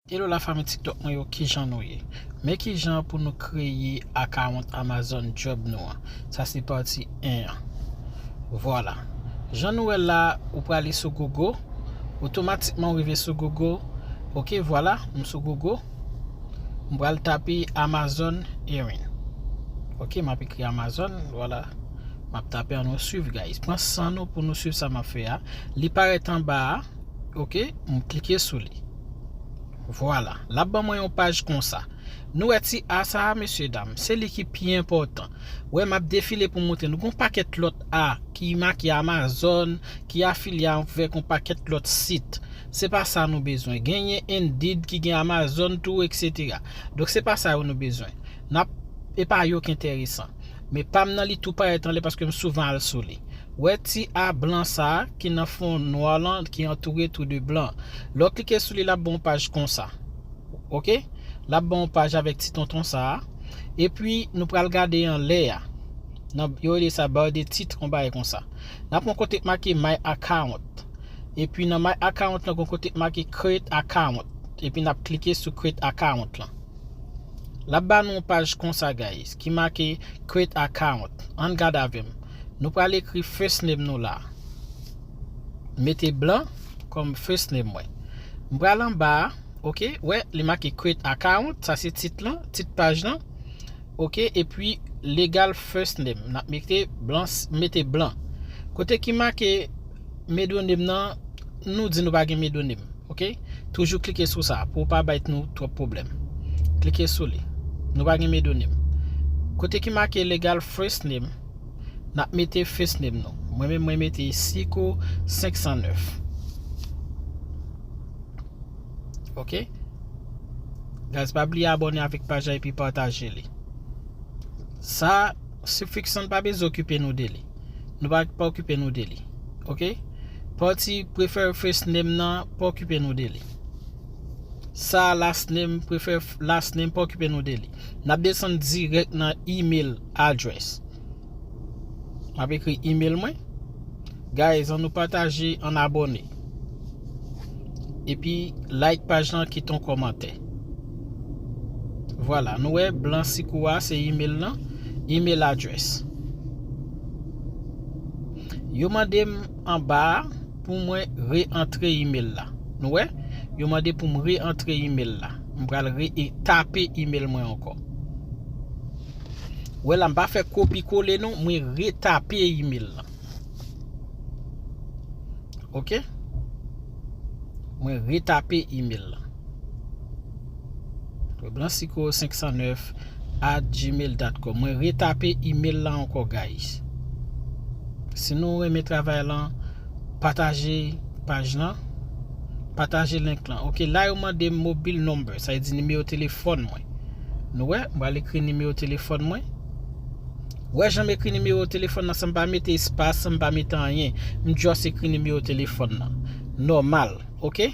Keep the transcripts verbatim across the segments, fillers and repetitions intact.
Hello la fanmi TikTok mwen yo, kijan nou ye? Men kijan pou nou kreye akawont Amazon Job nou an. Sa se pati en an. Vwala. Jan nou wè l la, ou prale sou Google, otomatikman ou rive sou Google. Ok, vwala, m sou Google. M pral tape Amazon Erin. Ok, m ap ekri Amazon, vwala. M ap tape, ann nou swiv, guys. Pran san nou pou nou swiv sa m ap fè a. Li parèt anba a. Ok, m klike sou li. Vwala, l ap ban mwen yon paj konsa. Nou wè ti a sa a, mesye dam, se li ki pi enpòtan. Wè, m ap defile pou m montre nou. Gon pakèt lòt a ki make Amazon, ki afilye avèk yon pakèt lòt sit. Se pa sa nou bezwen. Genyen Indeed ki gen Amazon tou, et cetera. Donk, se pa sa yo nou bezwen. N ap, e pa yo ki enteresan. Men pa m nan li tou parèt anlè paske m souvan al sou li. Wè ti a blan sa a ki nan fon nwa lan ki antoure tou de blan. Lè w klike sou li, l ap ba w yon paj konsa. Ok? L ap ba w yon paj avèk ti tonton sa a. Epi nou pral gade anlè a. Nan, yo rele sa barre de titre, yon bagay konsa. N ap yon kote k make My Account. Epi nan My Account lan, gon kote k make Create Account. Epi n ap klike sou Create Account lan. L ap ba nou yon paj konsa, guys, ki make Create Account. Ann gade avè m. Nou pral ekri first name nou la. Mete blan kòm first name mwen. M pral anba a, ok, wè, li make Create Account, sa se tit lan, tit paj lan. Ok, epi legal first name. N ap mete blan, mete blan. Kote ki make middle name nan, nou di nou pa gen middle name. Ok? Toujou klike sou sa pou w pa bay nou twòp pwoblèm. Klike sou li. Nou pa gen middle name. Kote ki make legal first name, n ap mete first name nou. Mwen menm, mwen mete Siko senk san nèf. Ok? Guys, pa bliye abòne avèk paj la epi pataje li. Sa, suffix lan pa bezwen okipe nou de li. Nou pa, pa okipe nou de li. Ok? Pati prefer first name nan, pa okipe nou de li. Sa last name, prefer f-, last name, pa okipe nou de li. N ap desann dirèk nan email address. M ap ekri email mwen. Guys, ann nou pataje, ann abòne. Epi, like paj lan, kite yon kòmantè. Vwala, nou wè, blan Siko a, se email lan, email address. Yo mande m anba a pou mwen re-antre email la. Nou wè? Yo mande pou m re-antre email la. M pral re-, e, tape email mwen ankò. Wè la, m pa fè kopi kole non, mwen retape email lan. Ok? Mwen retape email lan. Blansico cinq cent neuf at gmail dot com. Mwen retape email lan ankò, guys. Si nou renmen travay lan, pataje paj lan, pataje link lan. Ok, la yo mande m mobile number, sa vle di nimewo telefòn mwen. Nou wè, m pral ekri nimewo telefòn mwen. Wè jan m ekri nimewo telefòn nan san m pa mete espas, san m pa mete anyen. M just ekri nimewo telefòn nan. Nòmal, ok?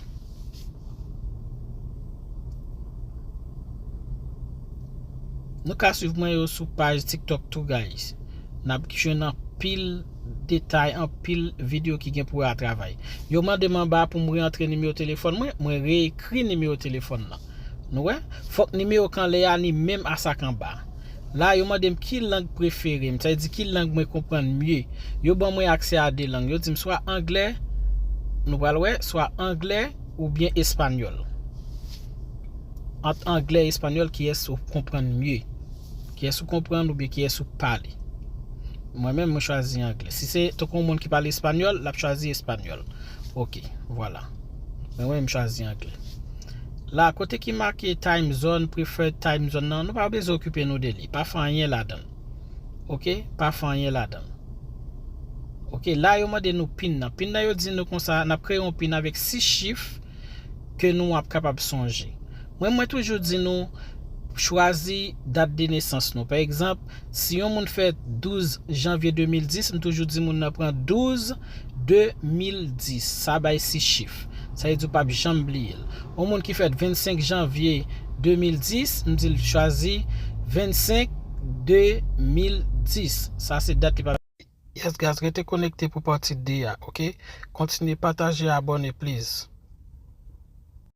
Nou ka swiv mwen yo sou paj TikTok tou, guys. N ap jwenn anpil detay, anpil videyo ki gen pou wè a travay. Yo mande m anba pou m re-antre nimewo telefòn mwen, mwen reekri nimewo telefòn nan. Nou wè? Fòk nimewo k anlè a ni menm a sa k anba. La, yo mande m ki lang prefere m, sa vle di ki lang mwen konprann mye. Yo ban mwen aksè a de lang. Yo di m swa anglè, nou pral wè, swa anglè oubyen espanyòl. Ant anglè e espanyòl, kiyès ou konprann mye? Kiyès ou konprann oubyen kiyès ou pale? Mwen menm, mwen chwazi anglè. Si se tankou yon moun ki pale espanyòl, l ap chwazi espanyòl. Ok, vwala. Men mwen, m chwazi anglè. La, kote ki make time zone, preferred time zone nan, nou pa bezwen okipe nou de li. Pa fè anyen ladan l. Ok? Pa fè anyen ladan l. Ok, la, yo mande nou pin nan. Pin nan, yo di nou konsa, n ap kreye yon pin avèk sis chif ke nou ap kapab sonje. Mwen, mwen toujou di nou, chwazi dat de nesans nou. Pa egzanp, si yon moun fèt douz janvye de mil dis, m toujou di moun nan pran douz de mil dis. Sa bay sis chif. Sa vle di w p ap janm bliye l. Yon moun ki fèt vennsenk janvye de mil dis, m di l chwazi vennsenk de mil dis. Sa se dat li p ap Yes, guys, rete konekte pou pati de a, ok? Kontinye pataje, abòne, please.